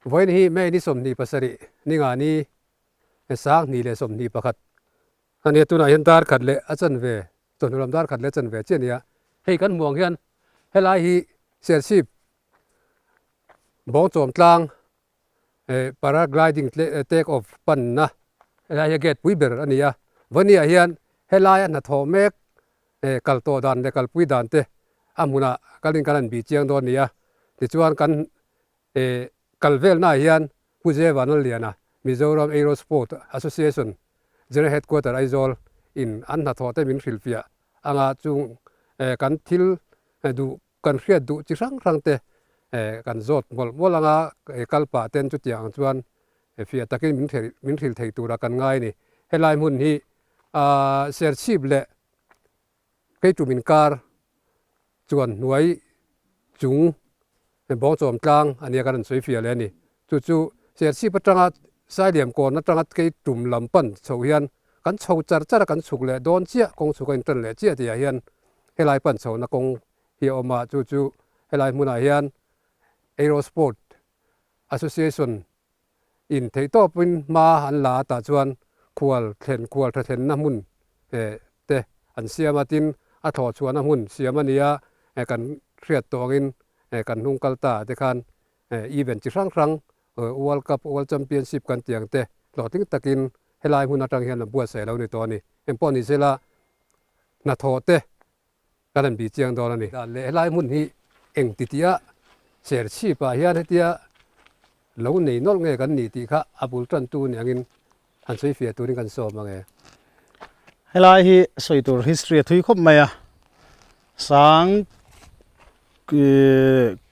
Vawiin hi May ni 27 ninga ni 2021 a nia tunah hian dar khat leh a chanve chawhnu lam dar khat leh a chanve chiah a ni a hei kan hmuh ang hian helai hi Serchhip Bawngchawm tlang Paragliding take off panna helai hi gate pui ber a ni a Vawnia hian helaia hnathawh mek kal tawh dan leh kalpui dan te a hmunah kalin kan han bih chiang dawn a ni a tichuan kan Kal velnaah hian Pu J Vanlalliana, Mizoram Aerosport Association General Headquarter Aizawl in an hnathawh te min hrilhfiah anga chung kan thil duh kan hriat duh chi hrang hrang te kan zawt mawlh mawlh anga kal pah ten chutiang ang chuan fiah takin min hrilh thei tura kan ngai a ni. Helai hmun hi Serchhip leh Keitum inkar chuan hnuai chung Bawngchawm tlang a nia kan rawn sawi fiah leh a ni. Chu chu Serchhip atanga Sailiam kawn atanga Keitum lam pan chho hian kan chho char char a, kan chhuk leh dawn chiah, kawng chhuk a intan leh chiah tihah hian helai pan chhohna kawng hi a awm a, chu chu helai hmunah hian Aerosport Association in theihtawpin hma an la a tah chuan khual thlen khual tha thlenna hmun te an siam a tin a thlawh chhuahna hmun siam a ni a kan hriat tawh angin kan hnung kal ta ah te khan event chi hrang hrang World Cup World Championship kan tih ang te hlawhtling takin helai hmun atang hian an buatsaih lo ni tawh a ni engpawh ni sela hnathawh te Kan han bih chiang dawn a ni. Dan leh helai hmun hi eng ti tia Serchhip ah hian hetia lo nei nawlh nge kan nih tih kha a bul tantu ni angin han sawi fiah turin kan sawm ang e. Helai hi sawi tur history a thui khawp mai a, sang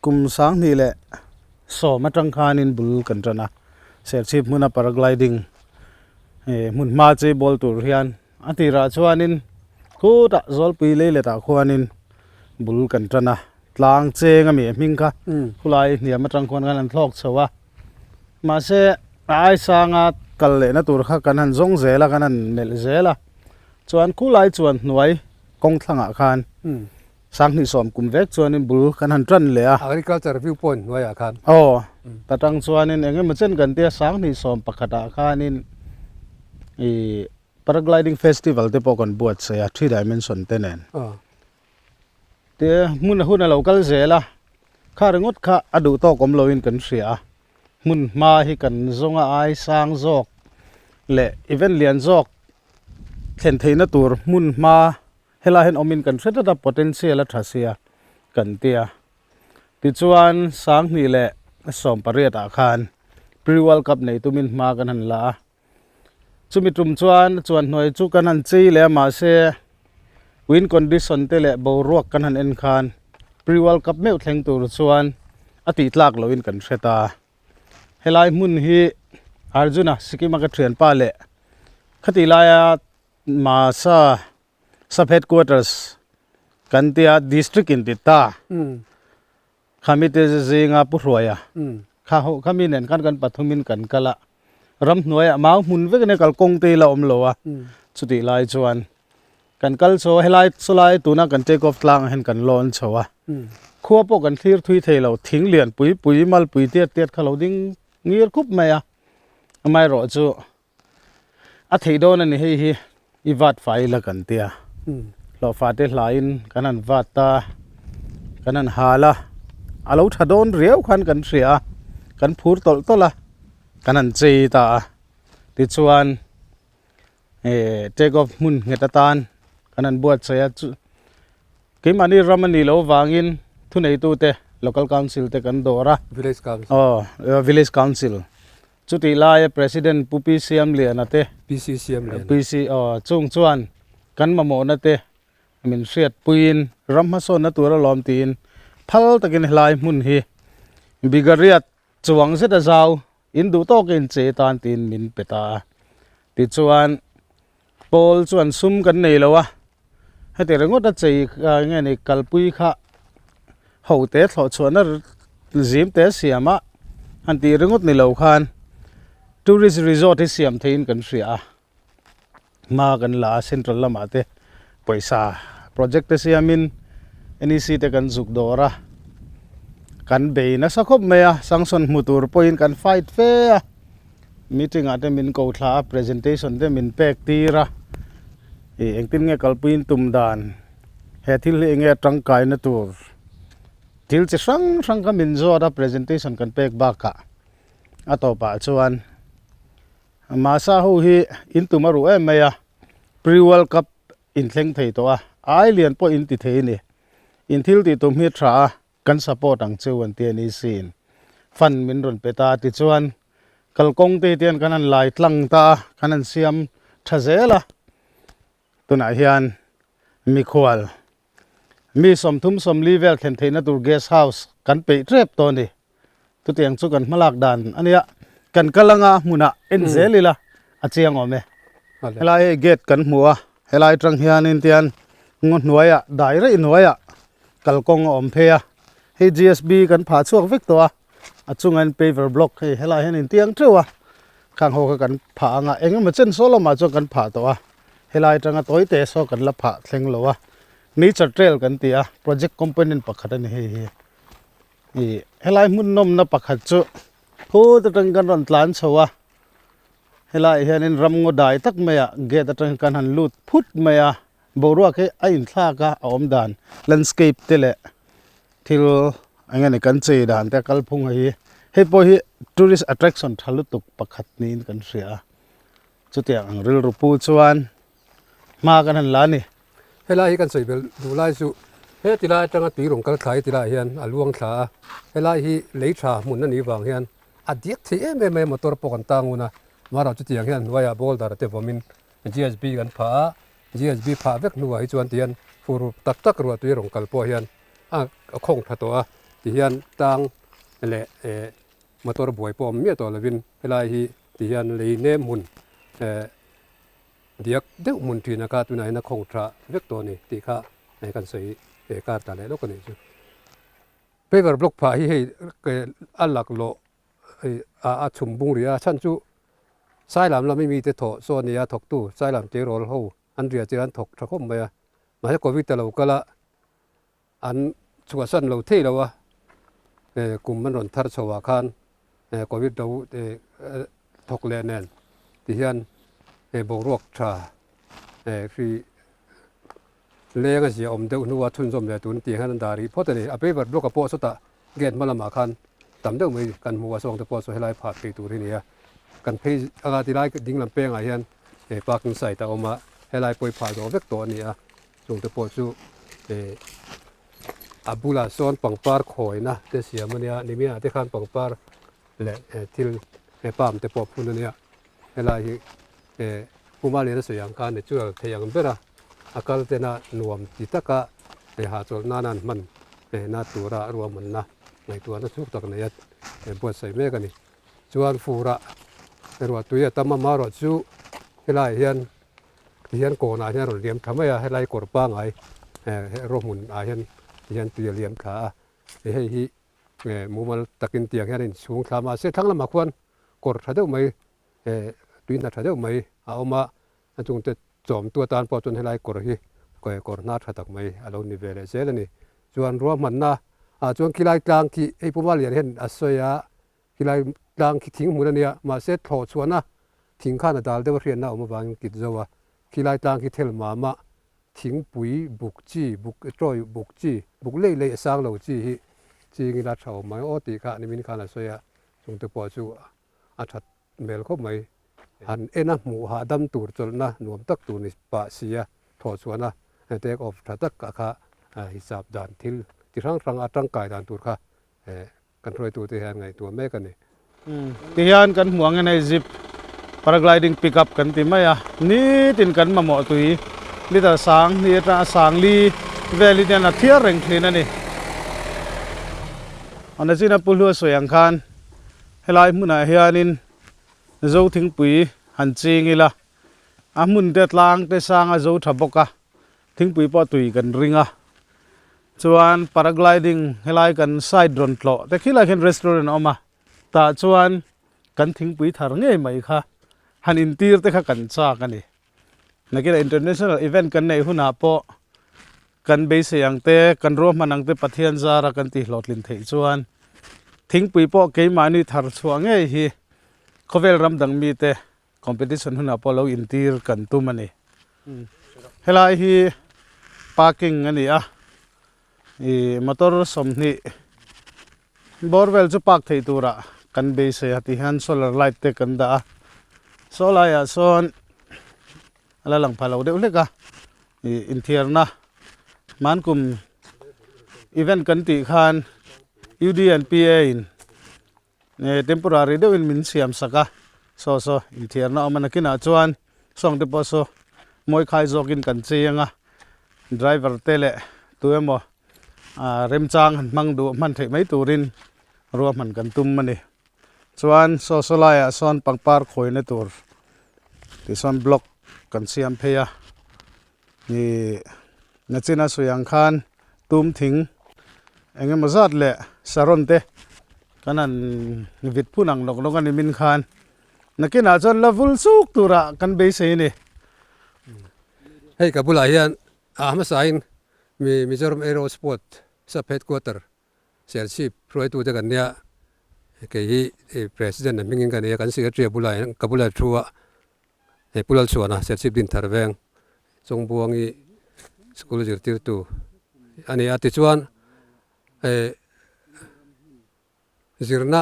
kum 2010 atang khanin bul kan tan a, Serchhip hmuna paragliding hmun hma chei bawl tur hian A tirah chuanin khutah Zawlpui leiletah khuanin bul kan tan a, tlang cheng a mi a hming kha khulai hniam atang khuan khan an thlawk chho a, mahse a aisanga kal lehna tur kha kan han zawng zel a, kan han melh zel a, chuan khulai chuan hnuai kawng thlangah khan 2010 kum vek chuanin bul kan han tan leh a. Agriculture view point hnuaiah khan. Aw, ta tang chuanin eng emaw chen kan tia 2011 ah khanin ih Paragliding festival te pawh kan buatsaih a, three dimension te nen. Te hmun a hun a lo kal zel a, kha ringawt kha a duh tawk awm loin kan hria a, hmun hma hi kan zawnga ai sang zawk leh event lian zawk thlen theihna tur hmun hma helai hian awmin kan hre tlat a, potential a tha sia kan tia. Tichuan 2018 ah khan pre-world cup nei tumin hma kan han la a. Chumi tum chuan chuan hnuai chu kan han chei leh a mahse wind condition te leh boruak kan han en khan pre world cup meuh thleng tur chuan a tih tlak lohin kan hre ta. Helai hmun hi Arjuna Sikkim a ka thianpa leh khatih laia Masa sub headquarters kan tia district in ti ta. Khami te zinga Pu Hruaia kha ho khami nen khan kan pathumin kan kal a, ramhnuaiah mau hmun vek ania kalkawng te ila awm lo a, chutih lai chuan kan kal chho a, helai sawlai tuna kan take off tlangah hian kan lawn chho a, khua pawh kan thlir thui thei lo, thing lian pui pui malpui tiat tiat kha lo ding ngir khup mai a, amaherawhchu A theih dawn a ni hei hi i vat fai ila kan tia hlawhfa te hlaiin kan han vat ta kan han hal a a lo tha dawn riau khan kan hria a kan phur tawlh tawlh a kan han chei ta a tichuan eh take off hmun nghet atan kan han buatsaih a chu keimahni ram a nih loh avangin thuneitute local council te kan dawr a village council aw village council. Chutih laia President Pu Pi Siamliana te, PC Siamliana. PC, aw, chung chuan kan mamawhna te min hriatpuiin ram hmasawnna tur alawm tiin phal takin helai hmun hi Bigariat chuang zet a zau in duh tawkin che tan tiin min pe ta a. Tichuan Pawl chuan sum kan nei lo a, heti ringawt a chei nge ni kalpui kha ho te thlawh chhuahna zim te siam a han tih ringawt ni lo khan tourist resort hi siam theiin kan hria a, hma kan la a central lamah te pawisa project te siamin N E C te kan zuk dawr a. Kan bei nasa khawp mai a, sanction hmu tur pawhin kan fight fe a, meeting ah te min ko thla a, presentation te min pek tir a, ih engtin nge kalpuiin tum dan, he thil hi enge tangkaina tur, thil chi hrang hrang kha min zawt a presentation kan pek bakah a tawpah chuan Masa ho hi in tum a ruh em mai a, pre world cup in thleng thei tawh a, ai lian pawh in ti thei a ni. In thil tih tum hi tha a, kan support ang cheu an ti a ni sin. Fund min rawn pe ta tichuan kalkawng te hi tian kan han lai tlang ta a, kan han siam tha zel a. Tunah hian mikhual mi 30, 40 vel thlen theihna tur guest house kan peih tep tawh a ni. Chutiang chu kan hmalak dan a nia. Kan kal anga hmunah en zel ila a chiang awm e. Helai hei gate kan hmu a, helai atang hianin tian ngaw hnuaiah dai raih hnuaiah kalkawng a awm phei a. Hei GSB kan phah chhuak vek tawh a, a chungah hian paver block hei helaiah hian intiang teuh a, khang ho kha kan phah anga eng emaw chen saw lamah chuan kan phah tawh a, helai atanga tawi te saw kan la phah thleng lo a. Nature trail kan ti a, project component pakhat a ni hei hi. Ih helai hmun nawmna pakhat chu phut atang kan rawn tlan chho a helaiah hianin ramngaw dai tak maiah gate atang kan han lut phut mai a boruak hi a inthlak a a awm dan landscape te leh thil eng nge ni kan chei dan te kalphung hi hei pawh hi tourist attraction tha lutuk pakhat niin kan hria a chutiang ang rilru pu chuan hma kan han la a ni. Helai hi kan sawi belh duh lai chu he ti lai atanga tui rawn kal thla hi ti laiah hian a luang thla a, helai hi lei tha hmun a nih vang hian a diak thei em em mai a motor pawh kan tang ngun a, amaherawh chutiang hian hnuaiah boulder te vawmin GSB kan phah a, GSB phah vek hnuah hi chuan tihian fur tak tak ruah tui rawn kal pawh hian a khawng tha tawh a, tihian tang leh eh motor buai pawh awm miah tawh lovin helai hi tihian lei nem hmun eh Diak deuh hmun thin a kha tunah hian a khawng tha vek tawh a ni tih kha hei kan sawi he kar ta leh lawk a nih chu. Paver block phah hi hei a laklawh a chhum bung rih a chhan chu Sailam lama mite thawh saw a ni a thawktu Sailam tleirawl ho an ria chian an thawk tha khawp mai a mahse covid a lo kal a an chhuahsan lo thei lo a kum an rawn thar chho ah khan covid lo thawk leh nen ti hian boruak tha hri leng a zia awm deuh hnua chhunzawm leh tun tih hian an dah rih phawt a ni a paver block ah pawh sawtah gate hma lamah khan tam deuh mai kan hmu a sawng te pawh saw helai phah phei tur hi a ni a kan phei anga tilai dinglam pengah hian parking site a awm a helai pawh hi phah zawh vek tawh a ni a. Chung te pawh chu eh a bulah sawn pangpar khawina te siam a nia niminah te khan pangpar leh eh thil eh palm te pawh phun a nia helai hi eh Puma lian a sawi ang khan natural thei ang ber a a kal tena nuam ti taka eh hahchawlh nana an hman eh na tura ruahmanna ngaihtuahna chhuk tak nei a eh buatsaih mek a ni chuan furah ruahtui a tam a marawh chu helaiah hian Tihian kawnah hian rawn liam thla mai a, helai kawr pangai eh raw hmun ah hian tihian tui a liam thla a, hei hi eh mumal takin tiang hian a inchhung thla a, mahse thlang lamah khuan kawr tha deuh mai eh tui hna tha deuh mai a awm a, a chungte chawmtu atan pawh chuan helai kawr hi kawr hna tha tak mai a lo ni ve leh zel a ni. Chuan ruahmanna ah chuan khilai tlang khi hei Puma Lian hian a sawi a, Khilai tlang khi thing hmun a nia, mahse thlawh chhuahna thing khan a dal deuh a hriatna a awm avangin kit zo a. Khilai tlang khi thel mama thingpui buk chi, buk tawi buk chi, buk lei lei a sang lo chi hi ching ila tha awm mai aw tih kha nimin khan a sawi a, chungte pawh chu a that hmel khawp mai. Han en a hmuh hahdam tur chawlhna nuam tak tur ni pah si a, thlawh chhuahna take off tha tak ah kha hisap dan thil chi hrang hrang a tangkai dan tur kha Kan hruaitute hian ngaihtuah mek a ni. Tihian kan hmuh angin hei zip paragliding pick up kan ti mai a, nitin kan mamawh tui liter sang hnih atang a sang li vel hi hian a thiar reng thin a ni. An achina Pu Hlua sawi ang khan helai hmunah hianin Zo thingpui han ching ila, a hmun te tlang te sang a zo tha bawk a, thingpui pawh tui kan ring a. Chuan paragliding helai kan side rawn tlawh te khilai khian restaurant a awm a, tah chuan kan thingpui thar ngei mai kha han intir te kha kan chak a ni. Nakinah international event kan neih hunah pawh kan beisei ang te, kan ruahman ang te Pathian zara kan tihhlawhtlin theih chuan. Thingpui pawh keimahni thar chhuah ngei hi khawvel ram dang mite competition hunah pawh lo intir kan tum a ni. Helai hi parking a ni a, ih motor 20 bawr vel chu park theih turah kan beisei a tihian solar light te kan dah a, saw laiah sawn a la lang pha lo deuh hlek a, ih inthiarna hmankum event kan tih khan U_D_N_P_A in temporary deuhin min siam sak a saw saw inthiarna a awm a nakinah chuan sawng te pawh saw mawi khai zawkin kan chei ang a driver te leh tu emaw ah remchang han hmang duh hman theih mai turin ruahman kan tum a ni chuan saw saw laiah sawn pangpar khawina tur tichuan block kan siam phei a ih nachina sawi ang khan tum thing eng emaw zat leh saron te kan han vit phun ang lawk lawk a ni min khan nakinah chuan la vul chuk turah kan beisei a ni. Hei ka bulah hian a hmasain Mizoram Aero Sport Sub Headquarter Serchhip hruaitute kan nia, kei hi President a hmingin ka nei a, kan Secretary a bulah hian ka bulah thu a, he Pu Lalchhuana Serchhip Dinthar veng Chawngbuangi school zirtirtu a ni a, tichuan zirna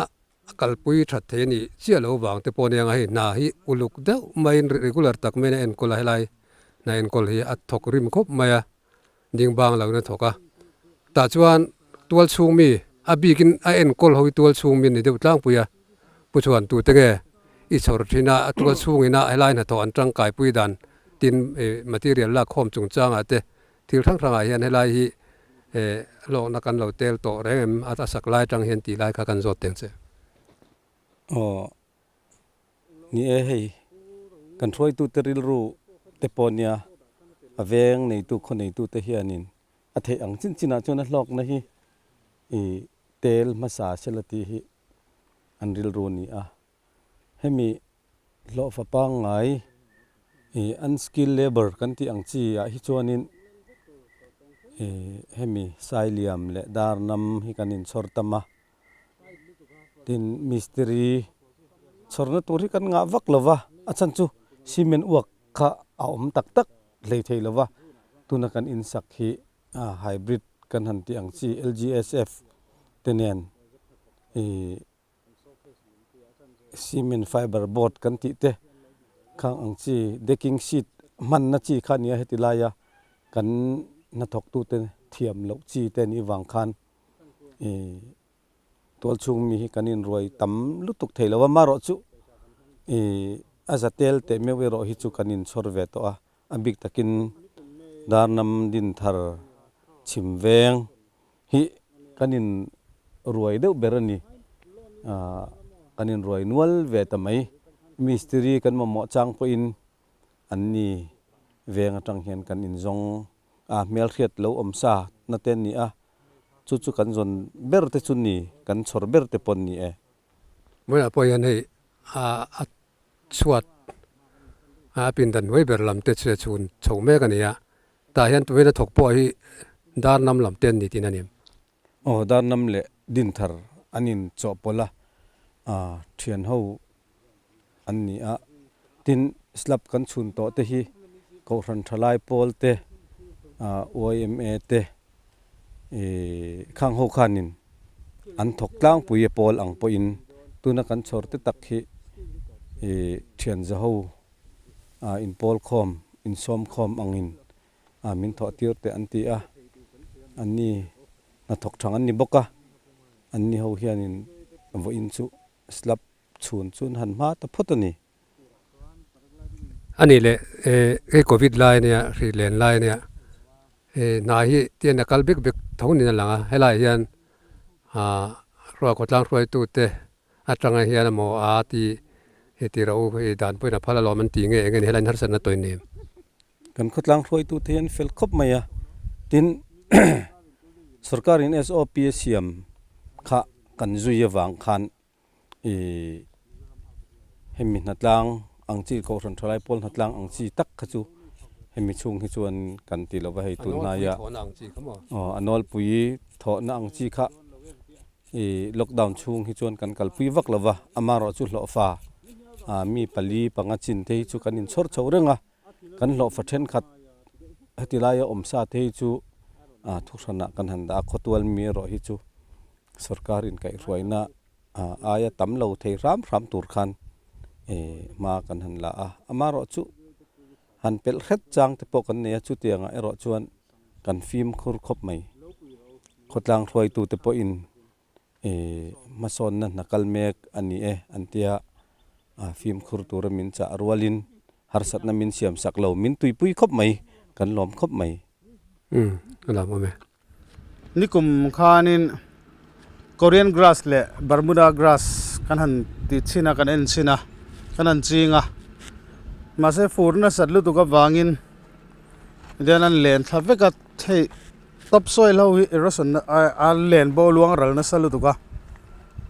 kalpui that thei a nih chiah loh vang te pawh ania hei hna hi uluk deuh maiin regular tak maiin a enkawl a helai hna enkawl hi a thawk rim khawp mai a ding bang lo in a thawk a tah chuan tual chhung mi a bikin a enkawl ho hi tual chhung mi a ni deuh tlangpui a pu chhuan tute nge i chhawr thin a a tual chhungin a helai hnathawh an tangkai pui dan tin ih material lak khawm chungchangah te Thil hrang hrangah hian helai hi hlawkna kan lo tel tawh reng em? A sak lai atang hian tih lai kha kan zawt teng che. Aw, ni e hei, kan hruaitute rilru te pawh nia, a veng neitu khaw neitute hianin a theih ang chin chinah chuan a hlawkna hi i tel hmasa sela tih hi an rilru a ni a. Hemi hlawhfa pangngai ih unskilled labour kan tih ang chi ah hi chuanin ih hemi sailiam leh darnam hi kan inchhawr tam a, tin mistiri chhawrna tur hi kan ngah vak lo va, a chhan chu cement uak kha a awm tak tak hlei thei lo va, tuna kan insak hi hybrid kan han tih ang chi L_G_S_F te nen ih. Cement fiber board kan tih te khang ang chi decking sheet hmanna chi kha a ni a heti laia kan hnathawk tute thiam loh chi te anih vang khan ih tual chhung mi hi kan inruai tam lutuk thei lo a amaherawhchu ih a za tel teh meuh erawh hi chu kan inchhawr ve tawh a a bik takin Darnam Dinthar chhim veng. Hi kan in ruai deuh ber a ni. Aah kan in ruai nual ve ta mai. Mistiri kan mamawh chang pawhin an ni veng atang hian kan in zawng a, hmelhriat lo awm sa na te an ni a, chu chu kan zawn ber te chu ni, kan chhawr ber te pawh an ni e. Hmunah pawh hian hei a chhuat a pindan hnuai ber lam te chu chhun chho mek a ni a. Tah hian tuina thawk pawh hi Darnam lam te an ni tihna a ni. Aw, Darnam leh Dinthar an in chawhpawlh a, aah thian ho an ni a. Tin, slab kan chhun tawh te hi Kohhran Thalai Pawl te, aah YMA te ih khang ho khanin an thawk tlangpui a pawl ang pawhin tuna kan chhawr te tak hi ih thian za ho ah inpawl khawm, insawm khawm angin ah min thawh tir teh an ti a, anni hnathawk thang an ni bawk a, anni ho hianin vawiin chu slab chhun chu an han hma ta phawt a ni. A nih leh hei covid lai ania, hri len lai ania, hna hi tian a kal bik bik tho niin a lang a, helaiah hian ah ruahkhawtlang hruaitute Atanga hian emaw a ti hei ti rawh u, hei dan pawhin a phal alawm an ti nge eng nge ni helaiin harsatna tawhin ni em? Kan khawtlang hruaitute hi an fel khawp mai a, tin sorkarin SOP a siam kha kan zui avang khan ih hemi hnatlang ang chi Kohhran Thalai Pawl hnatlang ang chi tak kha chu hemi chhung hi chuan kan ti lo va, hei tunhnaia aw a nawlpui thawhna ang chi kha. I lockdown chhung hi chuan kan kalpui vak lo va, amaherawhchu hlawhfa mi pali panga chin te hi chu kan inchhawr chho reng a, kan hlawhfa thenkhat heti laia awm sa te hi chu thuhranah kan han dah a, khawtual mi erawh hi chu sorkar inkaihhruaina aia tam lo thei hram hram tur khan hma kan han la a, amaherawhchu han pelh hret chang te pawh kan nei a, chutiangah erawh chuan kan fimkhur khawp mai. Khawtlang hruaitute pawhin hmasawnna hna kal mek a ni e an tia, fimkhur tura min chah rualin harsatna min siam sak lo, min tuipui khawp mai, kan lawm khawp mai. Umm a lam awm e. Nikum khanin Korean grass leh Bermuda grass kan han ti chhin a, kan en chhin a, kan han ching a, mahse fur nasat lutuk avangin Tihian an len thla vek a hei top soil ho hi erosion a len bo luang ral nasa lutuk a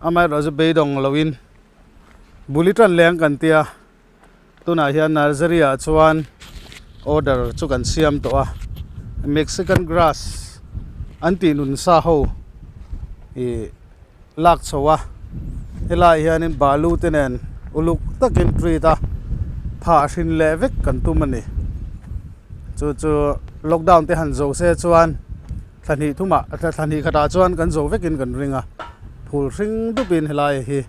amaherawhchu beidawng loin bul i tan leng kan tia tunah hian nursery ah chuan order chu kan siam tawh a mexican grass an tih nun sa ho ih lak chho a helaiah hianin balu te nen uluk takin treat a phah hrin leh vek kan tum a ni chu chu lockdown te han zo se chuan thla hnih thumah thla hnih khatah chuan kan zo vekin kan ring a phul hring dupin helai hi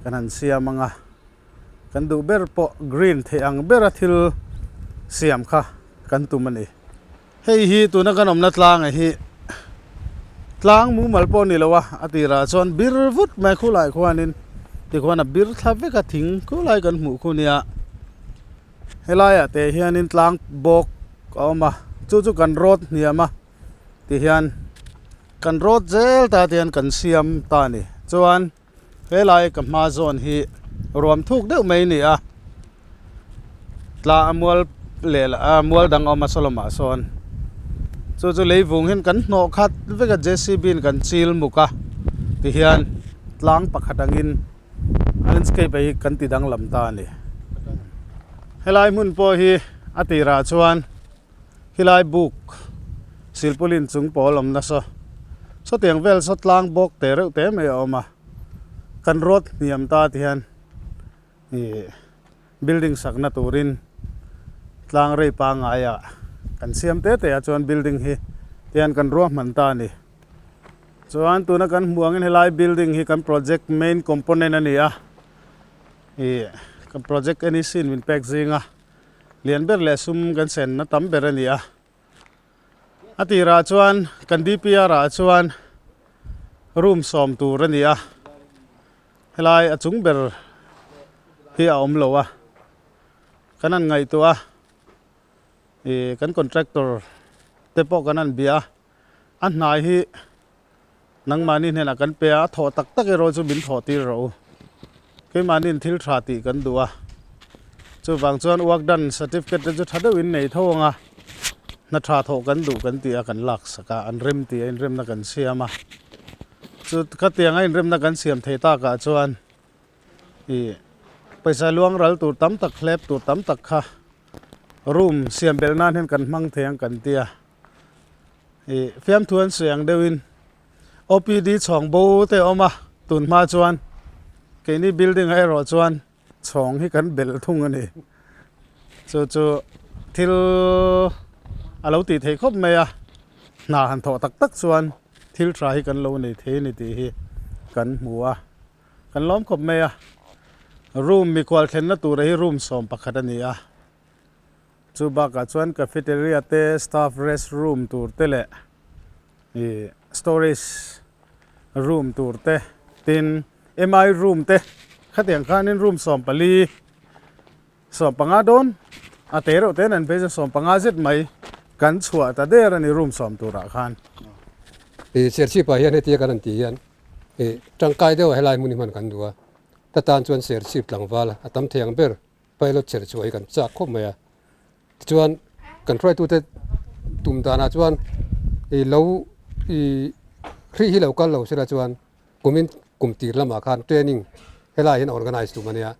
kan han siam ang a kan duh ber pawh green theih ang bera thil siam kha kan tum a ni. Hei hi tuna kan awmna tlanga hi tlang mumal pawh ni lo a, a tirah chuan bir vut mai khulai khuanin tikhuan a bir thla vek a thing khulai kan hmuh khu nia helaiah te hianin tlang bawk a awm a chu chu kan road hniam a tihian kan road zel ta te hian kan siam ta a ni chuan. Helai ka hma zawn hi ruam thuk deuh mai a ni a, tla a mual leh a mual dang a awm a sawlawmah sawn chu chu lei vung hian kan hnawh khat vek a JCB in kan chil muk a tihian tlang pakhat angin a landscape hi kan ti danglam ta a ni. Helai hmun pawh hi a tirah chuan Khilai buk silpawlin chung pawl awm nasa. Sawtiang vel saw tlang bawk te reuh te mai a awm a, kan road hniam ta ti hian ih building sakna turin tlang rei pangaiah kan siam te te a chuan building hi tihian kan ruahman ta a ni. Chuan tuna kan hmuh angin helai building hi kan project main component a ni a, ih kan project NEC in min pek zinga. Lian ber leh sum kan senna tam ber a ni a. A tirah chuan kan DPR ah chuan room sawm tur a ni a, helai a chung ber hi a awm lo a, kan han ngaihtuah a, ih kan contractor te pawh kan han bia a, a hnai hi nangmahni hnenah kan pe a, a thawh tak tak erawh chu min thawh tir rawh u. Keimahniin thil tha tih kan duh a, chuvang chuan work done certificate te chu tha deuhin nei tho ang a, hna tha thawh kan duh kan tih a kan lak sak a, an rem tih a inremna kan siam a, chu khatianga inremna kan siam thei takah chuan ih pawisa luang ral tur tam tak hlep tur tam tak kha room siam belh nan hian kan hmang thei ang kan ti a. Ih fiamthu an sawi ang deuhin OPD chhawng bo te a awm a tun hma chuan keini building ah erawh chuan chhawng hi kan belh thung a ni chu chu thil a lo tih theih khawp mai a hna han thawh tak tak chuan thil tha hi kan lo nei thei a ni tih hi kan hmu a kan lawm khawp mai a room mikhual thlenna tura hi room 11 a ni a. Chu bakah chuan cafeteria te, staff rest room tur te leh ih storage room tur te tin mi room te khatiang khanin room 14 15 dawn a te reuh te nen phei chuan 15 zet mai kan chhuah ta der a ni room sawm turah khan. Ih Serchhip ah hian hetia kan han tih hian ih tangkai deuh a helai hmun hi hman kan duh a, ta tan chuan Serchhip tlangval a tam thei ang ber. Pilot cher chu hi kan chak khawp mai a, tichuan kan hruaitute tum danah chuan ih lo ih hrih hi lo kal lo sela chuan kumin kum tir lamah khan training helaiah hian organize tum a nia,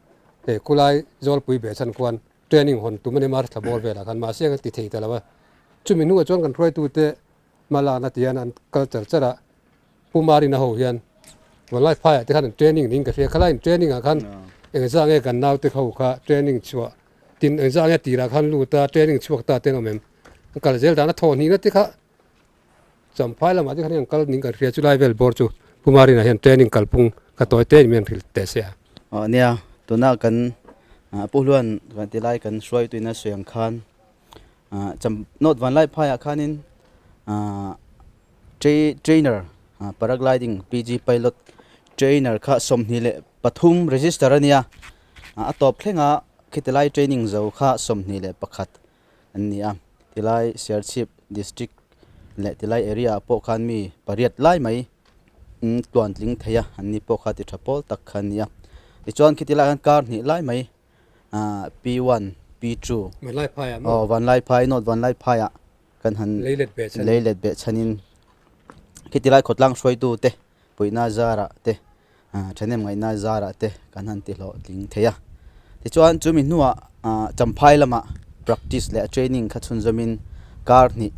hei khulai Zawlpui behchhan khuan training hawn tum a nia March thla bawr velah khan mahse an ti thei ta lo a, chumi hnuah chuan kan hruaitute hmalakna tihian an kal char char a, Pu Marina ho hian. Vanlai phaiah te khan an training niin ka hria, khalai in training ah khan engzah nge kan naute ho kha training chhuah tin engzah nge tirah khan lut a training chhuak ta te an awm em? An kal zel dan a thawh hnihna te kha Champhai lamah te khan an kal niin kan hria chulai vel bawr chu Pu Marina hian training kalphung ka tawi te in min hrilh teh se a. Aw nia, tuna kan Pu Hluan kan ti lai kan hruaituin a sawi ang khan North Vanlai phaiah khanin trainer paragliding PG pilot trainer kha 23 register a nia a tawp thlenga khitilai training zo kha 21 an ni a tilai Serchhip district leh tilai area ah pawh khan mi pariat lai mai tluan tling thei a an ni pawh kha ti tha pawl tak kha an ni a tichuan khitilai ah hian kar hnih lai mai. ah P1 P2 Vanlai phaiah maw? Aw Vanlai phai North Vanlai phaiah kan han Leilet beh chhan leilet beh chhanin khiti lai khawtlang hruaitu te puihna zarah te ah thahnem ngaihna zarah te kan han ti hlawhtling thei a tichuan chumi hnuah ah Champhai lamah practice leh training kha chhunzawmin kar hnih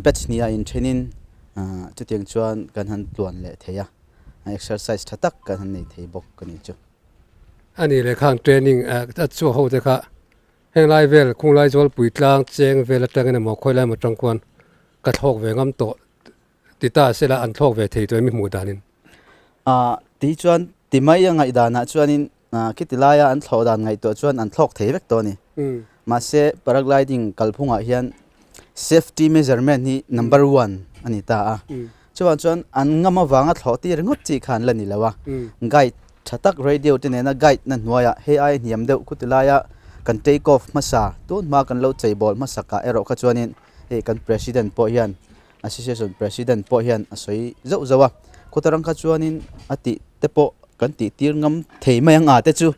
batch hnih a inthenin ah chutiang chuan kan han tluan leh thei a exercise tha tak kan han nei thei bawk a ni chu. A nih leh khang training a chhuak ho te kha henglai vel khunglai zawlpui tlang cheng vel atangin emaw khawi lai emaw atang khuan ka thlawk ve ngam tawh ti ta sela an thlawk ve thei tawh em i hmuh danin. Ah tih chuan ti mai a ngaih danah chuanin ah khiti laia an thlawh dan ngaihtuah chuan an thlawk thei vek tawh a ni. Mahse paragliding kalphungah hian safety measurement hi number one a ni ta a. Chuvang chuan an ngam avanga thlawh tir ringawt chi kha an la ni lo a, guide tha tak radio te nena guide na hnuaiah hei ai hniam deuh khuti laia kan take off hmasa tun hma kan lo cheibawl hmasakah erawh kha chuanin hei kan president pawh hian association president pawh hian a sawi zauh zauh a, khuta rang kha chuanin a tih te pawh kan tih tir ngam thei mai ang a te chu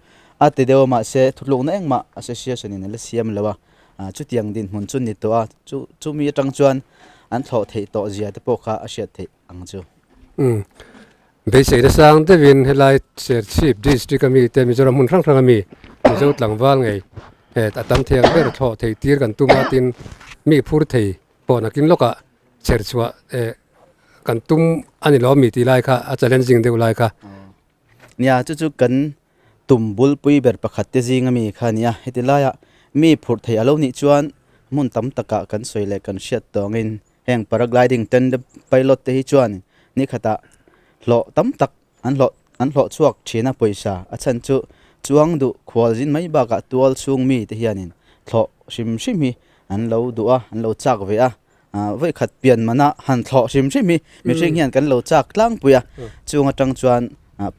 a ti deuh a mahse thutlukna engmah association in a la siam lo a. ah chutiang dinhmun chu ni tawh a chu chumi atang chuan an thlawh theih tawh zia te pawh kha a hriat theih ang chu. Umm beisei na sang deuhin helai Serchhip district ami te Mizoram hmun hrang hrang ami Mizo tlangval ngei eh a tam thei ang ber thlawh theih tir kan tum a tin mi phur thei pawh nakin lawkah chher chhuah eh kan tum a ni lo ami tih lai kha a challenging deuh lai kha. Nia chu chu kan Tum bulpui ber pakhat te zing ami kha a ni a, heti laiah mi phurh theih a lo nih chuan hmun tam takah kan sawi leh kan hriat tawngin heng paragliding tandem pilot te hi chuan ni khatah hlawh tam tak an hlawh an hlawh chhuak thin a pawisa a chhan chu chuang duh khual zin mai bakah tual chhung mi te hianin thlawh hrim hrim hi an lo duh a an lo chak ve a. vawi khat pian mana han thlawh hrim hrim hi mihring hian kan lo chak tlangpui a chung atang chuan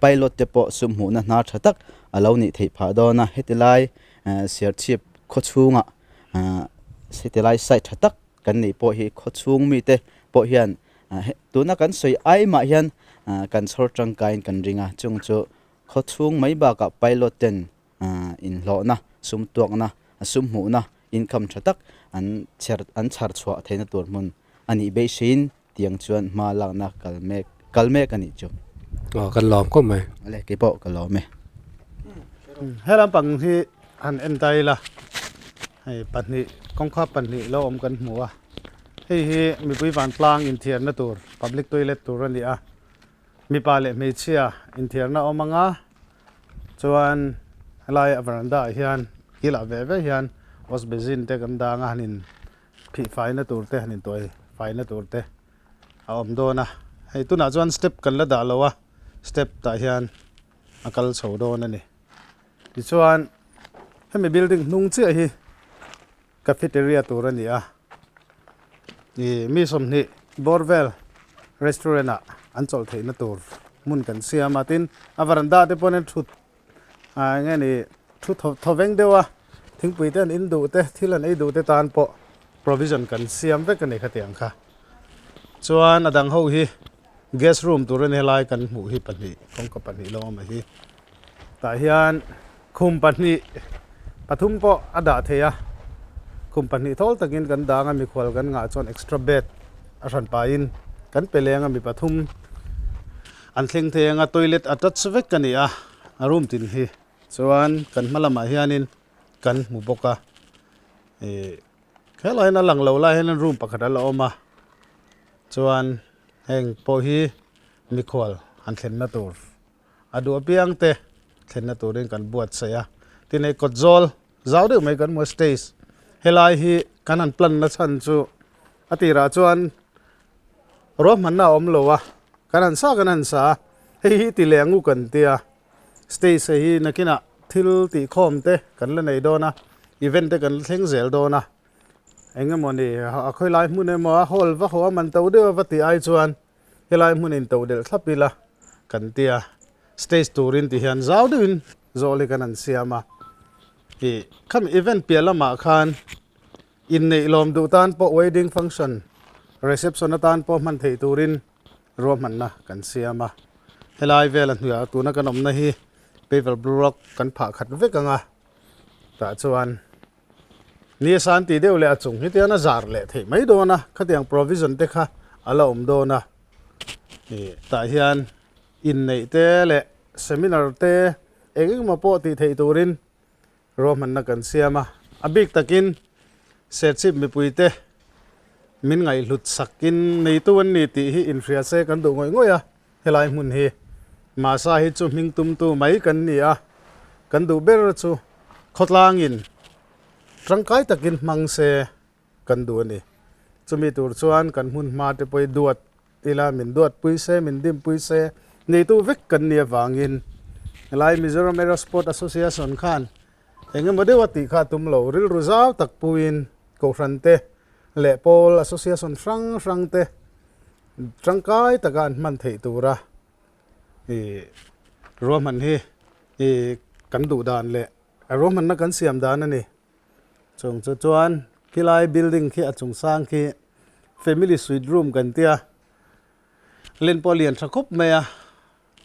pilot te pawh sum hmuhna hnar tha tak a lo nih theih phah dawn a heti lai Serchhip khaw chhungah heti lai site tha tak kan neih pawh hi khaw chhung mite pawh hian tuna kan sawi ai mah hian kan chhawr tangkaiin kan ring a chung chu khaw chhung mai bakah pilot ten inhlawhna, sum tuakna, sum hmuhna, income tha tak an chher an chhar chhuah theihna tur hmun a nih beiseiin tiang chuan hma lakna kal mek kal mek a nih chu. Aw kan lawm khawp mai. Awle keipawh ka lawm e. He lampang hi han en ta ila hei pahnih kawngka pahnih lo awm kan hmu a hei hi mipui vantlang inthiarna tur public toilet tur a ni a mipa leh hmeichhia inthiarna awm anga Chuan helai a veranda ah hian kilah ve ve hian wash basin te kan dang a han in phih fai na tur te han in tuai fai na tur te a awm dawn a hei tunah chuan step kan la dah lo a step tah hian a kal chho dawn a ni tichuan hemi building hnung chiah hi cafeteria tur a ni a ih mi 20 bawr vel restaurant ah an chawlh theih na tur hmun kan siam a tin a varanda te pawh hian thut ah eng nge ni thu thaw thaw veng deuh a thingpui te an in duh te thil an ei duh te tan pawh provision kan siam vek a ni khatiang kha chuan a dang ho hi guest room tur a ni helai kan hmuh hi pahnih kawngka pahnih lo awm a hi tah hian khum pahnih pathum pawh a dah thei a khum pahnih thawl takin kan dang a mikhual kan ngah chuan extra bed a hran pahin kan pe leng a mi pathum an thleng thei ang a toilet attach vek a ni a a room tin hi chuan kan hma lamah hianin kan hmu bawk a ih helai hian a lang lo lai hian room pakhat a la awm a chuan heng pawh hi mikhual. han thlenna tur a duh apiang te thlenna turin kan buatsaih a. Tin hei kawt zawl zau deuh mai kan hmu a stage helai hi kan han plan na chhan chu a tirah chuan ruahmanna a awm lo a kan han sa kan han sa a hei hi ti leh ang u kan tia stage hei hi nakinah thil tihkhawm te kan la nei dawn a event te kan la thleng zel dawn a eng emawni a khawilai hmun emaw a hall va haw a man to deuh a va tih ai chuan helai hmun in to delh thlap ila kan tia stage turin ti hian zau deuhin zawl hi kan han siam a ih khami event piah lamah khan inneih lawm duh tan pawh wedding function reception atan pawh hman theih turin ruahmanna kan siam a helai vela hnuaiah tuna kan awmna hi paver block kan phah khat vek ang a tah chuan. Ni a san tih deuh leh a chung hi tian a zar leh theih mai dawn a, khatiang provision te kha a la awm dawn a. Ih tah hian inneih te leh seminar te eng eng emaw pawh tih theih turin ruahmanna kan siam a. A bik takin Serchhip mipui te min ngaihhlut sakin neitu an ni tih hi inhria se kan duh ngawih ngawih a, helai hmun hi Masa hi chu hming tumtu mai kan ni a, kan duh ber chu khawtlangin tangkai takin hmang se kan duh a ni. Chumi tur chuan kan hmun hma te pawh hi duat ila min duat pui se, min dim pui se neitu vek kan nih avangin helai Mizoram Aerosport Association khan eng emaw deuh a tih kha a tum lo, rilru zau tak puiin Kohhran te leh pawl association hrang hrang te tangkai taka an hman theih tura ih ruahman hi ih kan duh dan leh a ruahmanna kan siam dan a ni. Chung chu chuan khilai building khi a chung sang khi family suite room kan tia len pawh a lian tha khawp mai a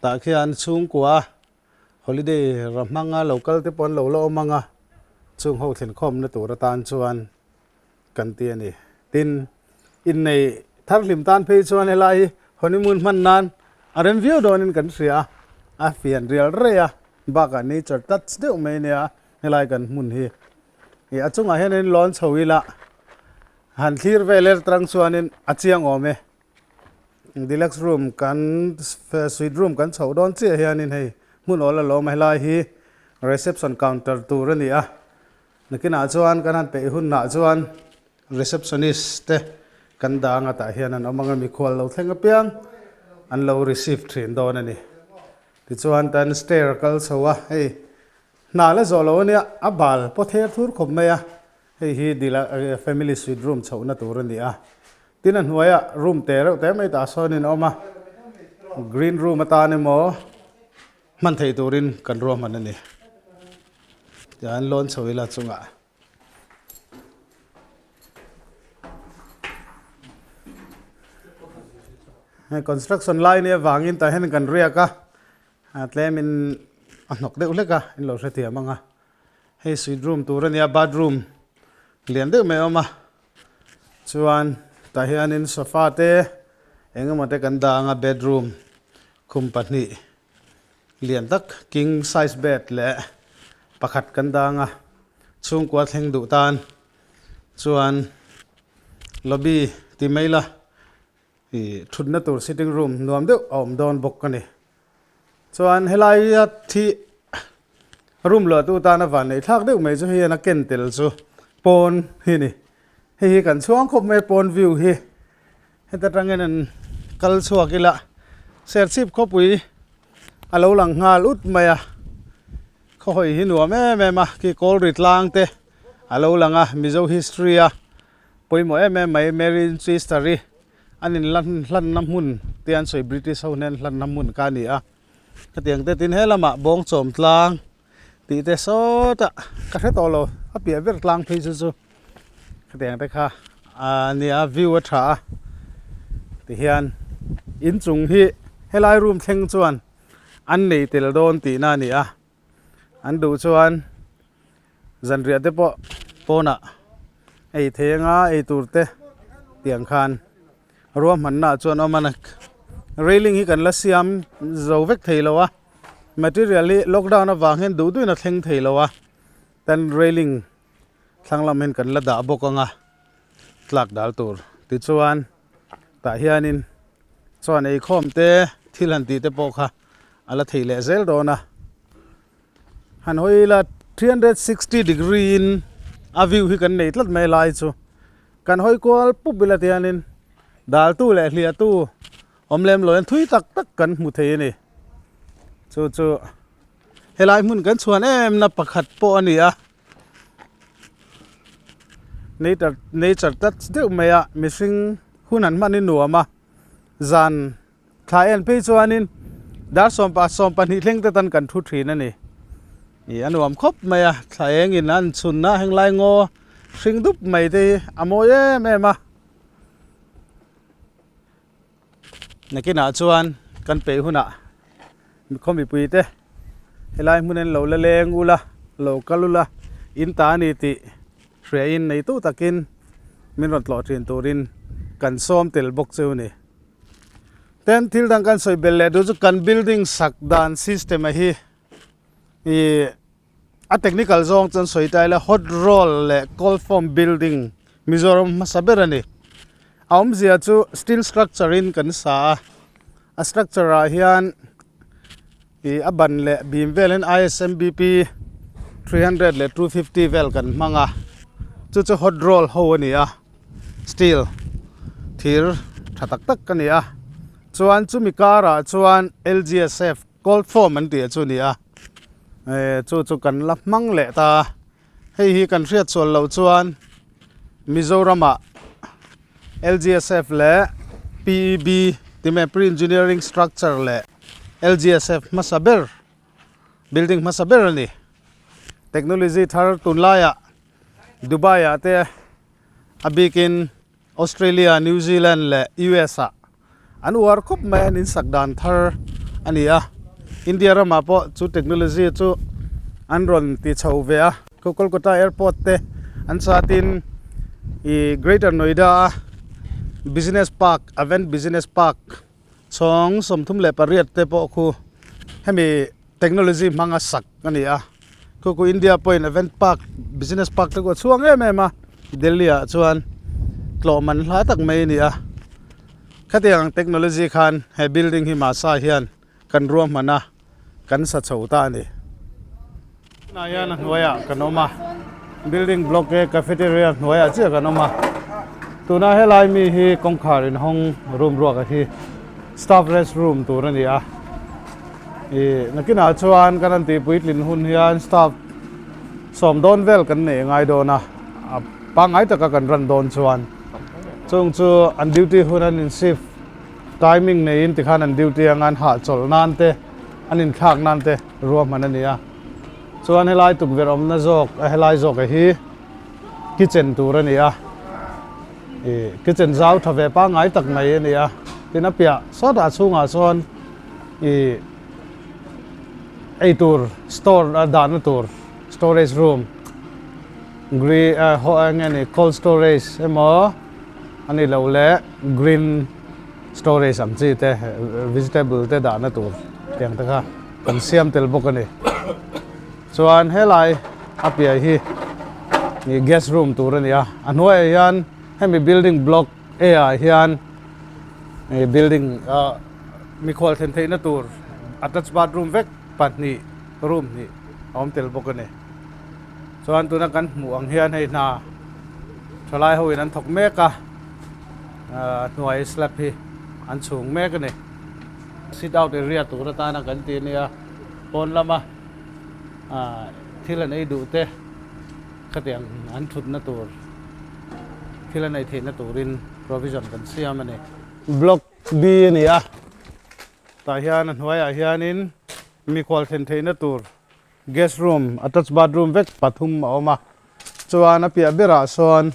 tah khian chhungkua holiday ra hmanga lo kal te pawh an lo la awm ang a chung ho thlen khawmna tur atan chuan kan ti a ni. Tin, innei thar hlim tan phei chuan helai hi honeymoon hman nan a rem viau dawnin kan hria a, a fian rial rei a, bakah nature touch deuh mai nia helai kan hmun hi. Ih a chungah hianin lawn chho ila han thlir vel er tang chuanin a chiang awm e. Deluxe room kan suite room kan chhoh dawn chiah hianin hei hmun awl a lo awm a, helai hi reception counter tur a ni a. Nakinah chuan kan han peih hunah chuan receptionist te kan dah anga tah hian an awm anga mikhual lo thleng apiang an lo receive thin dawn a ni. Tichuan tan stair a kal chho a, hei hna la zawh lo ania a bal pawh ther thur khawp mai a, hei hi dil a family suite room chhohna tur a ni a. Tin a hnuaiah room te reuh te mai tah sawnin a awm a, green room atan emaw Hman theih turin kan ruahman a ni. Tihian lawn chho ila chungah. Hei construction lai nia vangin tah hian kan riak a, tlemin a hnawk deuh hlek a, in lo hrethiam ang a. Hei suite room tur a nia, bathroom lian deuh mai a awm a. Chuan tah hianin sofa te eng emaw te kan dah ang a, bedroom khum pahnih lian tak king size bed leh pakhat kan dang a chhungkua thleng duh tan chuan lobby ti mai la ih thutna tur sitting room nuam deuh a awm dawn bawk a ni chuan helai a thi room luah tu tan a van neih thlak deuh mai chu hei hian a ken tel chu pawn hi a ni hei hi kan chhuang khawp mai a pawn view hi. Heta tangin an kal chhuak ila Serchhip khawpui a lo lang nghal ut mai a, khawhawi hi nuam em em a, khi Kawlri tlang te a lo lang a, Mizo history a pawimawh em em mai Mary Inchister hi an in hlanna hmun te an sawi British ho hnen hlanna hmun kha a ni a, hetiang te tin he lamah Bawngchawm tlang tih te sawtah ka hre tawh lo a piah ber tlang phei chu chu hetiang te kha a nia view a tha a tihian inchung hi helai room thleng chuan an nei tel dawn tihna a ni a an duh chuan zanriah te pawh pawnah ei thei anga ei tur te tiang khan ruahmanna ah chuan a awm a railing hi kan la siam zo vek thei lo a. Material hi lockdown avang hian duh duhin a thleng thei lo a, tan railing thlang lam hian kan la dah bawk ang a, tlak dal tur. Tichuan tah hianin chuan eikhawm te. thil han tih te pawh kha a la thei leh zel dawn a. Han hawi ila 360 degree in a view hi kan nei tlat mai lai chu kan hawi kual pup ila tianin daltu leh hliahtu awm lem lo hian thui tak tak kan hmu thei a ni. Chu chu helai hmun kan chhuan em na pakhat pawh a ni a. Nature nature touch deuh mai a mihring hun an hman hi nuam a zan thla en phei chuanin dar sawmpa sawmpahnih thleng te tan kan thu thin a ni ih a nuam khawp mai a thla eng in an chhun a henglai ngaw hring dup mai te hi a mawi em em a nakinah chuan kan peih hunah khaw mipui te helai hmun in lo la leng ula lo kal ula in ta a ni tih hria in nei tu takin min rawn tlawh thin turin kan sawm tel bawk chu a ni. Ten thil dang kan sawi belh leh duh chu kan building sak dan system a hi ih a technical zawng chuan sawi ta ila hot roll leh cold form building Mizoram hmasa ber a ni. A awmzia chu steel structure in kan sa a, a structure ah hian ih a ban leh bim vel hian ISMBP 300 leh 250 vel kan hmang a chu chu hot roll ho a ni a steel thir tha tak tak a ni a chuan chumi karah chuan LGSF cold form an tih chu a ni a eh chu chu kan la hmang leh ta a hei hi kan hriat sual loh chuan Mizoramah LGSF leh PEB time pre engineering structure leh LGSF hmasa ber building hmasa ber a ni. Technology thar tunlaiah Dubai ah te a bikin Australia, New Zealand leh US ah an uar khawp mai an insak dan thar a ni a. India ramah pawh chu technology chu an rawn ti chho ve a. Kolkata airport te an satin ih Greater Noida a business park Avant business park chhawng 38 te pawh khu hemi technology hmanga sak a ni a khu khu India pawhin event park business park te khu a chhuang em em a Delhi ah chuan tlawh man hla tak mai a ni a khatiang technology khan he building hi mahsa hian kan ruahman a kan sa chho ta a ni. Tunah hian a hnuaiah kan awm a, building block e cafeteria hnuaiah chiah kan awm a, tuna helai mi hi kawngkhar inhawng room ruak a hi staff rest room tur a ni a, ih nakinah chuan kan han tihpuitlin hun hian staff sawm dawn vel kan neih ngai dawn a, a pangngai taka kan run dawn chuan chung chu an duty hun an in shift Timing neiin tikhan an duty anga an hahchawlh nan te, an inthlak nan te ruahman a ni a. Chuan helai tukverh awmna zawk a helai zawk a hi kitchen tur a ni a. Ih kitchen zau tha ve pangngai tak mai a ni a. Tin a piah sawtah chhungah sawn ih eitur store a dahna tur storage room green eng nge ni cold storage emaw a ni lo leh green storage ang chi te vegetable te dahna tur tiang te kha kan siam tel bawk a ni chuan helai a piah hi ih guest room tur a ni a a hnuaiah hian hemi building block A ah hian ih building ah mikhual thlen theihna tur attach bathroom vek pahnih room hnih a awm tel bawk a ni. Chuan tuna kan hmuh ang hian hei hna thalai ho in an thawk mek a ahh hnuai slab hi an chhung mek a ni. Sit out area tur atana kan ti ania pawn lama ahh thil an ei duh te khatiang an thutna tur thil an ei theihna turin provision kan siam a ni. Block B a ni a tah hian a hnuaiah hianin mikhual thlen theihna tur Guest room, attach bathroom vek pathum a awm a, chuan a piah berah sawn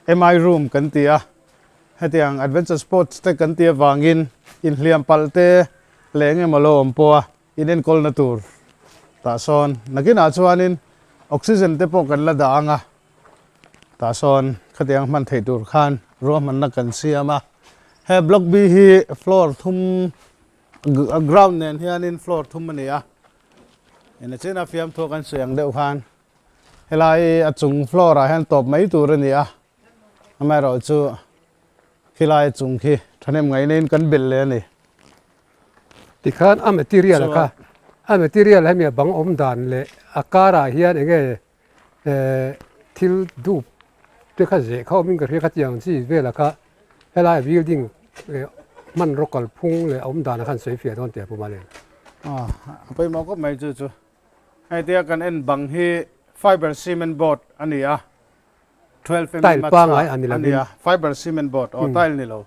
MI room kan ti a, hetiang adventure sports te kan tih avangin inhliam palh te leh eng emaw lo awm pawh a inenkawlna tur tah sawn nakinah chuanin oxygen te pawh kan la dah ang a, tah sawn khatiang hman theih tur khan ruahmanna kan siam a, he block B hi floor thum ground nen hianin floor thum a ni a. Eng chena fiamthu kan sawi ang deuh khan helai a chung floor ah hian tawp mai tur a ni a amaherawh chu khilai a chung khi thahnem ngaih neiin kan belh leh a ni. Tikhan a material a kha a material hemi a bang awm dan leh a karah hian eng nge thil dup te kha zeh kha awmin ka hria kha tiang chi velah kha helai building leh hmanraw kalphung leh a awm danah khan sawi fiah dawn tih a pu Malen. A pawimawh khawp mai chu chu. Hei tia kan en bang hi fiber cement board a ni a, 12 mm Tile a pangai chhuah a ni a lovin. ni a, fiber cement board aw tile ni lo,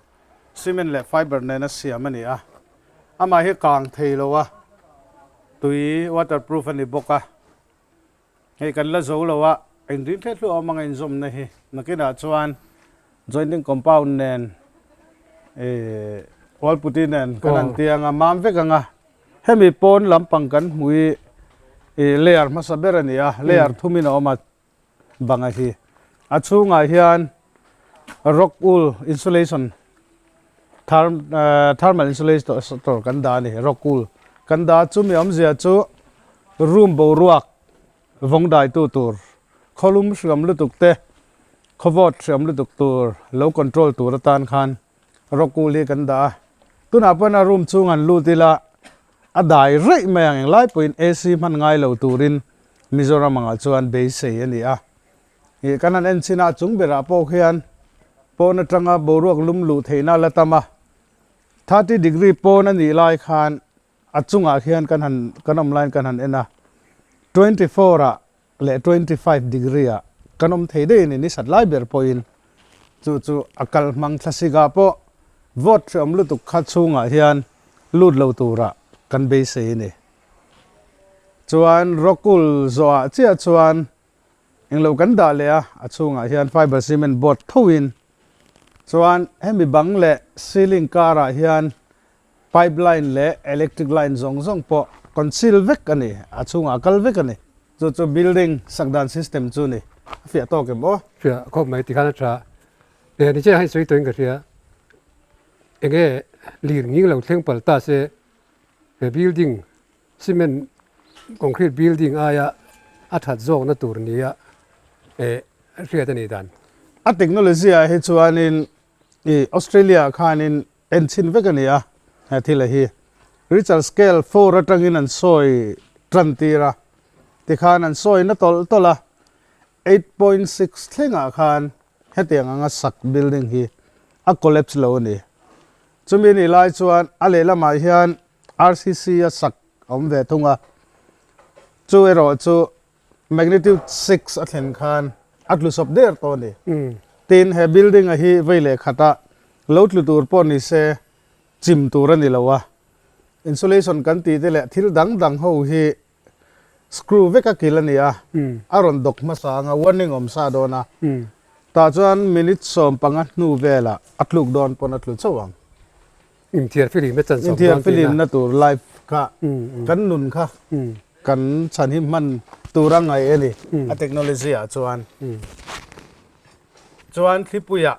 cement leh fiber nena siam a ni a. Amah hi kang thei lo a, tui waterproof a ni bawk a. Hei kan la zo lo a, engtin hriat hlu awm anga inzawmna hi nakinah chuan jointing compound nen ih wall putty nen kan han tiang a, mam vek ang a. Hemi pawn lampang kan hmu hi ih layer hmasa ber a ni a, layer thumin a awm a banga hi. A chhungah hian rock wool insulation thermal insulator kan dah a ni, rock wool kan dah a, chumi awmzia chu room boruak vawng daitu tur khawlum hriam lutuk te khawvawt hriam lutuk tur lo control tur atan khan rock wool hi kan dah a, tunah pawhin a room chhung han lut ila a dai raih mai ang englai pawhin AC hman ngai lo turin Mizoram angah chuan beisei a ni a, ih kan han en chin a chung berah pawh khian pawn atanga boruak lum luh theihna la tam a, 30 degree pawn a nih lai khan a chungah khian kan han kan awm laiin kan han en a, 24 ah leh 25 degree ah kan awm thei daih a ni, ni sat lai ber pawhin chu chu a kal hmang thlasik ah pawh vote hreawm lutuk kha chhungah hian lut lo turah kan beisei a ni. Chuan Rockwool zawhah chiah chuan englo kan dah leh a, a chhungah hian fiber cement board thoin chuan hemi bang leh ceiling karah hian pipe line leh electric line zawng zawng pawh conceal vek a ni, a chhungah a kal vek a ni. Chu chu building sak dan system chu ni, a fiah tawk em aw? Fiah khawp mai tikhan a tha. Eng ni chiah hian sawi tawhin ka hria, enge lir nghing lo thleng palh ta se he building cement concrete building aia a that zawkna tur nia eh hriat a nih dan. A technology ah hi chuanin ih Australia ah khanin en chhin vek a ni a he thil a hi. Richter scale 4 atangin an sawi tan tir a tikhan an sawi na tawlh tawlh a 8.6 thlengah khan hetiang anga sak building hi a collapse lo a ni. Chumi nih lai chuan a lehlamah hian RCC a sak a awm ve thung a, chu erawh chu magnitude 6 a thlen khan a tlu sawp der tawh a ni. Tin, he building a hi vei leh khata lo tlu tur pawh ni se chim tur a ni lo a, insulation kan tih te leh thil dang dang ho hi Screw vek a kil a ni a, a rawn dawk hmasa ang a, warning awm sa dawn a, tah chuan minute 15 hnu velah a tluk dawn pawn a tlu chauh ang. Inthiar filim a chan sawm dawn tihna. Inthiar filim na tur life kha kan nun kha kan chhan hi hman tur a ngaih a ni a technology ah chuan. Chuan thlipuiah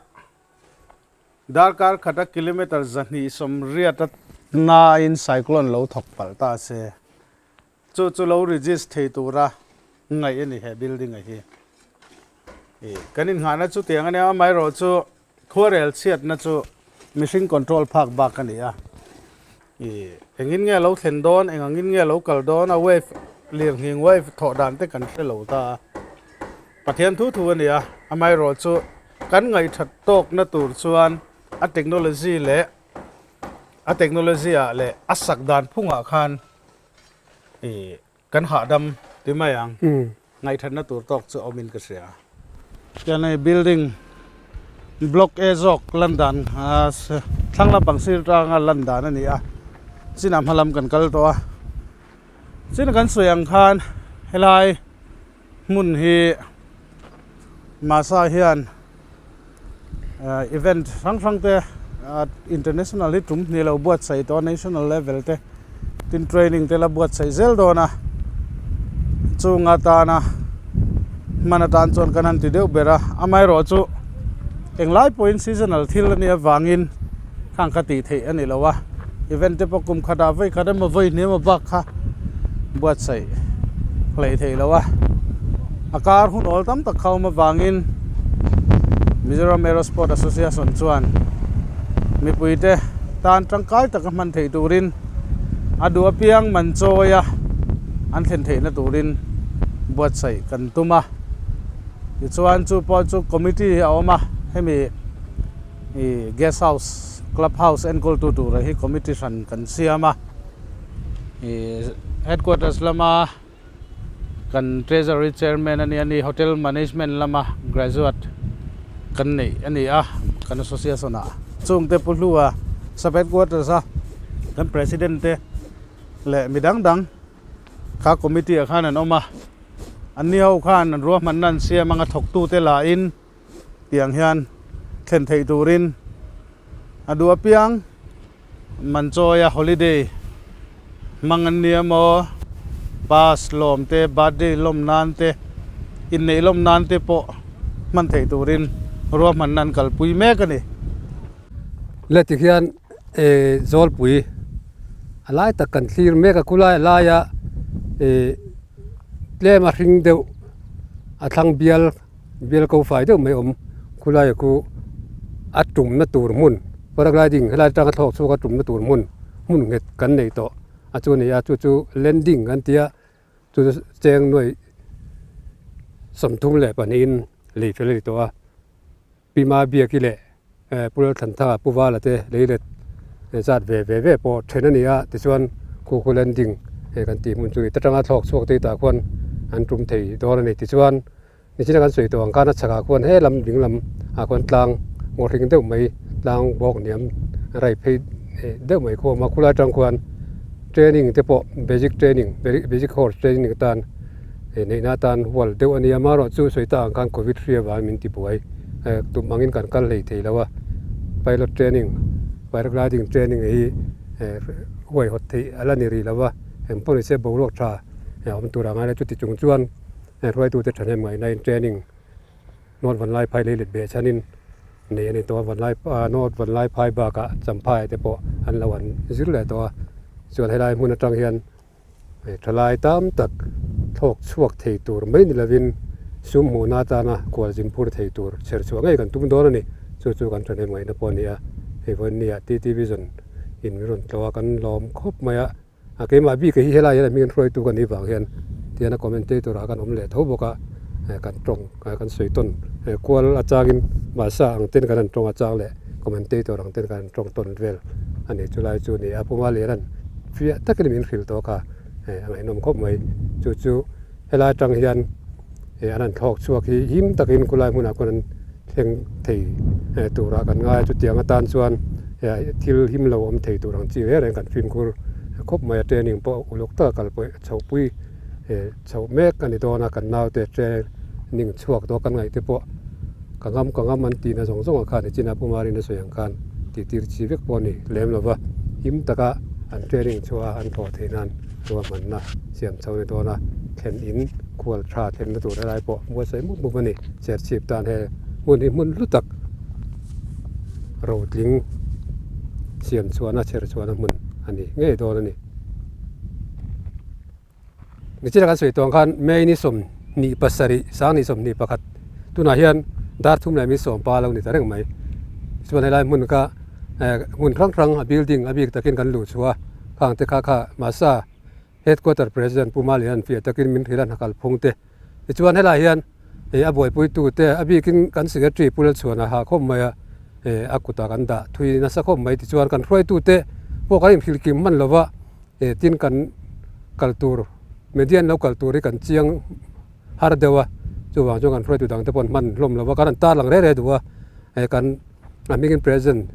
darkar khata kilometer 280 a nain cyclone lo thawk palh ta se. Chu chu lo resist thei tura ngaih a ni he building a hi. Ih kan inngahna chu tiang a nia amaherawh chu khuarel chhiatna chu mihring control phak bak a ni a. Ih engin nge lo thlen dawn eng angin nge lo kal dawn a wave lirnghing wave thawh dan te kan hre lo ta a. Pathian thu thu a ni a amaherawh chu kan ngaihthat tawkna tur chuan a technology leh a technology ah leh a sak dan phungah khan Ih kan hahdam ti mai ang. Ngaihthatna tur tawk chu awmin ka hria. Tiang hei building block A zawk lan dan thlang lampang sir tanga lan dan a ni a, chinah hma lam kan kal tawh a. Chin kan sawi ang khan helai hmun hi Masa hian event hrang hrang te international hi tum hnih lo buatsaih tawh a national level te tin training te la buatsaih zel dawn a chung atana hman atan chuan kan han ti deuh ber a amaherawh chu englai pawhin seasonal thil a nih avangin khang kha tih theih a ni lo a event te pawh kum khatah vawi khat emaw vawi hnih emaw bak kha buatsaih hleih theih lo a a kar hun awl tam tak kha awm avangin Mizoram Aerosport Association chuan mipui te tan tangkai taka hman theih turin. A duh apiang man chawi a an thlen theihna turin buatsaih kan tum a. Tichuan chu pawh chu committee hi a awm a, hemi ih guest house, club house enkawltu tura hi committee hran kan siam a. Ih headquarters lama kan treasury chairman a nia ni hotel management lama graduate kan neih a ni a kan association ah chungte pu hlua sub headquarters a kan president te leh mi dang dang kha committee ah khan an awm a an ni ho khan an ruahmanna an siam anga thawktu te lah in tiang hian thlen theih turin a duh apiang Manchawia holiday hmang an nia maw? Pass lawm te, birthday lawm nan te, inneih lawm nan te pawh hman theih turin ruahmanna an kalpui mek a ni. Le tikhian eh Zawlpui a lai tak kan thlir mek a, khulai a laia eh tlem a hring deuh a thlang bial Bial ko fai deuh mai awm khulai khu a tumna tur hmun paragliding helai atanga thlawk chhuak a tumna tur hmun hmun nghet kan nei tawh a chu a ni a chu chu landing kan ti a chu chu cheng nuai 32 in lei fel a ni tawh a Pima Biaki leh Pu Lalthantha Pu Vala te lei let zat ve ve ve pawh then a ni a tichuan khu khu landing kan tih hmun chu ta tanga thlawk chhuak te tah khuan an tum thei dawn a ni tichuan Nichina kan sawi tawh ang khan a chhakah khuan he lam ding lam ah khuan tlang ngaw hring deuh mai tlang bawk hniam rai phei deuh mai khu a awm a khulai atang khuan training te pawh basic training basic course training atan neihna atan hual deuh a nia amaherawhchu sawi tak ang khan covid hri avangin min ti buai tum angin kan kal hlei thei lo a pilot training paragliding training hi huaihawt theih a la ni rih lo va engpawh ni se boruak tha awm tur ang a chuti chung chuan. Heng hruaitute thahnem ngaihnain training North Vanlaiphai lei let beh chhanin nei a ni tawh a, Vanlai North Vanlaiphai bakah Champhai te pawh an lo han zir leh tawh a, chuan helai hmun atang hian thalai tam tak thlawk chhuak thei tur mai ni lovin sum hmuhna atana kualzin phur thei tur chher chhuah ngei kan tum dawn a ni, chu chu kan thahnem ngaihna pawh a ni a, hei vawinia TT Vision in min rawn tlawh a kan lawm khawp mai a. A keimah bik hi helai hian a hming hruaitu ka nih vang hian tihian a commentator ah kan awm leh tho bawk a, kan tawng kan sawi tawn kual atangin mahsa ang ten kan han tawng atang leh commentator ang ten kan han tawng tawn vel a ni chulai chu a ni a, Pu Malian fiah takin min hrilh tawh kha a ngaihnawm khawp mai chu chu helai atang hian an han thlawk chhuak hi him takin khulai hmunah khuan an thleng thei turah kan ngai a, chutiang atan chuan thil him lo awm thei tur ang chi reng reng kan fimkhur khawp mai a, training pawh uluk taka kal pawh chhohpui chhoh mek a ni dawn a, kan naute training chhuak tawh kan ngaih te pawh ka ngam ka ngam an tihna zawng zawng ah khan nichina Pu Marin a sawi ang khan tihtir chi vek pawh a ni lem lo va, him taka an training chhuah a an thawh theih nan ruahmanna siam chho a ni dawn a, thlen in khual tha thlenna tur helai pawh buatsaih mup mup a ni. Serchhip tan he hmun hi hmun hlu tak rotling siam chhuahna chher chhuahna hmun a ni ngei dawn a ni. Nichina kan sawi tawh ang khan May ni 27 2021 tunah hian dar thum leh mi sawmpa lo ni ta reng mai. Chuan helai hmun kha hmun hrang hrang a building a bik takin kan luh chhuah a khang te kha kha mahse headquarter president Pu Malian fiah takin min hrilh a hna kalphung te. Tichuan helai hian a buaipuitu te a bikin kan secretary Pu Lalchhuan a hah khawp mai a, a kutah kan dah thui nasa khawp mai. Tichuan kan hruaitu te pawh kan inhrilh kim hman lo va, tin kan kal tur media an lo kal tur hi kan chiang har deuh a, chuvang chuan kan hruaitu dang te pawh an hman hlawm lo va, kan han tarlang reh reh duh a, kan a hmingin president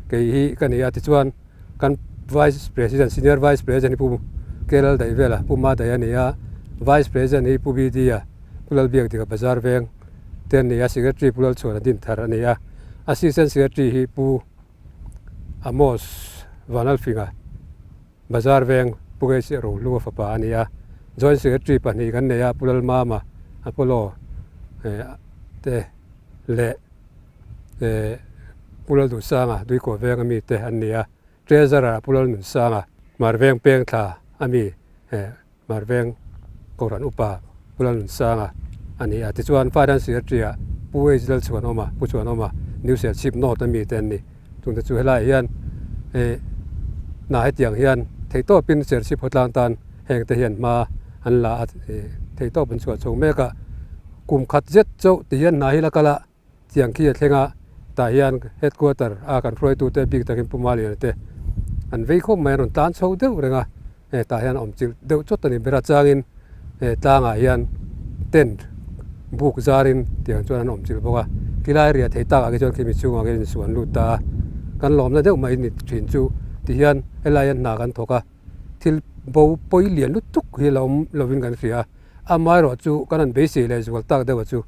kei hi ka ni a tichuan. Kan Vice President, Senior Vice President hi Pu Kelal daih vel a, Pu Ma daih a ni a, Vice President hi Pu BD a, Pu Lalbiakdika Bazar veng te an ni a, Secretary Pu Lalchhuana Dinthar a ni a, Assistant Secretary hi Pu Amos Vanlalfinga Bazar veng Pu Geisi Rohlua fapa a ni a, Joint Secretary pahnih kan nei a, Pu Lalmama Apollo te leh Pu Lalduhsanga Duikaw veng ami te an ni a, Treasurer Pu Lalnunsanga Hmar veng peng thla ami Hmar veng Kohhran upa Pu Lalnunsanga a ni a. Tichuan Finance Secretary ah Pu H Lalchhuanawma Pu Chhuanawma New Serchhip North ami te an ni. Chungte chu helaiah hian hna hetiang hian. Theihtawpin Serchhip khawtlang tan heng te hian hma an la a, theihtawp an chhuah chho mek a. Kum khat zet chauh ti hian hna hi la kal a, Chiang khi a thleng a, tah hian headquarter a kan hruaitute bik takin Pu Maliana te an vei khawp mai, an rawn tlan chho deuh reng a, hei tah hian a awm chilh deuh chawt a ni ber a, changin he tlangah hian tent buk zarin tiang chuan an awm chilh bawk a, khilai riah thei takah khi chuan khimi chhungah khian insuan lut ta a, kan lawmna deuh mai ni thin chu tihian helai hian hna kan thawk a, thil bo pawi lian lutuk hi la awm lovin kan hria a, amaherawhchu kan han beisei leh zual tak deuh a chu.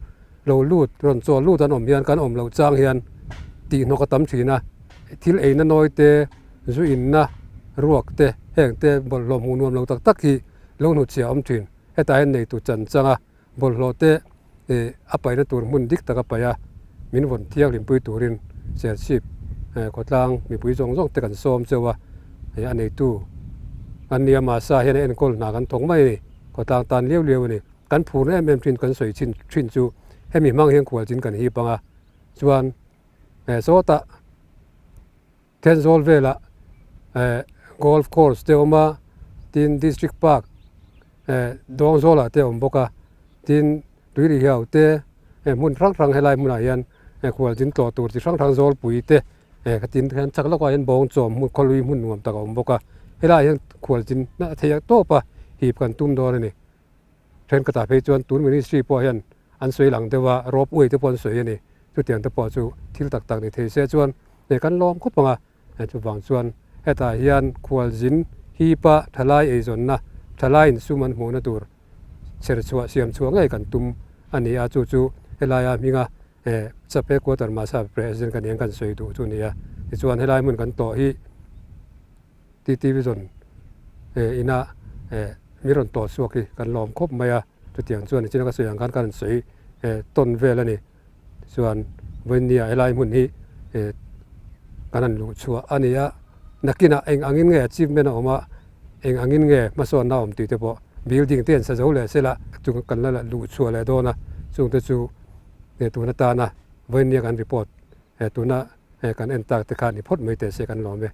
Lo lut, rawn chawl lut an awm hian kan awm loh chang hian tihhnawk a tam thin a, thil eina nawi te, zu inna ruak te, heng te bawlhhlawh hmuh nuam lo tak tak hi lo hnutchhiah a awm thin. Hetah hian neitu chan changa bawlhhlawh te ih a paihna tur hmun dik tak a paih a, min vawn thianghlimpui turin Serchhip khawtlang mipui zawng zawng te kan sawm cheu a, a neitu an nia mahse hian a enkawl hna kan thawk mai a ni, khawtlang tan liau liau a ni. Kan phur em em thin kan sawi chin thin chu hemi hmang hian khualchin kan hip ang a, chuan eh sawtah Thenzawl velah eh golf course te a awm a, tin district park eh Dawngzawlah te a awm bawk a, tin Tuirihiau te eh hmun hrang hrang helai hmunah hian eh khualchin tlawh tur chi hrang hrang Zawlpui te eh khatin hian chak lawkah hian Bawngchawm hmun khawlui hmun nuam tak a awm bawk a, helaiah hian khualchin a theih tawp a hip kan tum dawn a ni. Thenkhatah phei chuan tun ministry pawh hian an sawi lang deuh a, rope way te pawh an sawi a ni. Chutiang te pawh chu thil tak tak ni thei se chuan hei kan lawm khawp ang a. Chuvang chuan hetah hian khualzin hipa thalai eizawnna, thalai insum an hmuhna tur chher chhuah, siam chhuah ngei kan tum a ni a. Chu chu helaia hminga Chape Quarter Masa President ka ni ang kan sawi duh chu a ni a. Tichuan helai hmun kan tawh hi. TT Vision ina mi rawn tawh chhuak hi kan lawm khawp mai a, chutiang chuan nichina ka sawi ang khan ka rawn sawi tawn vel a ni. Tichuan vawinia helai hmun hi kan han luh chhuah a ni a, nakinah eng angin nge achievement a awm a, eng angin nge hmasawnna a awm tih te pawh building te an sa zo leh sela chung kan la luh chhuah leh dawn a, chungte chu tun atana vawinia kan report tuna kan en tak te kha ni phawt mai teh se kan lawm e.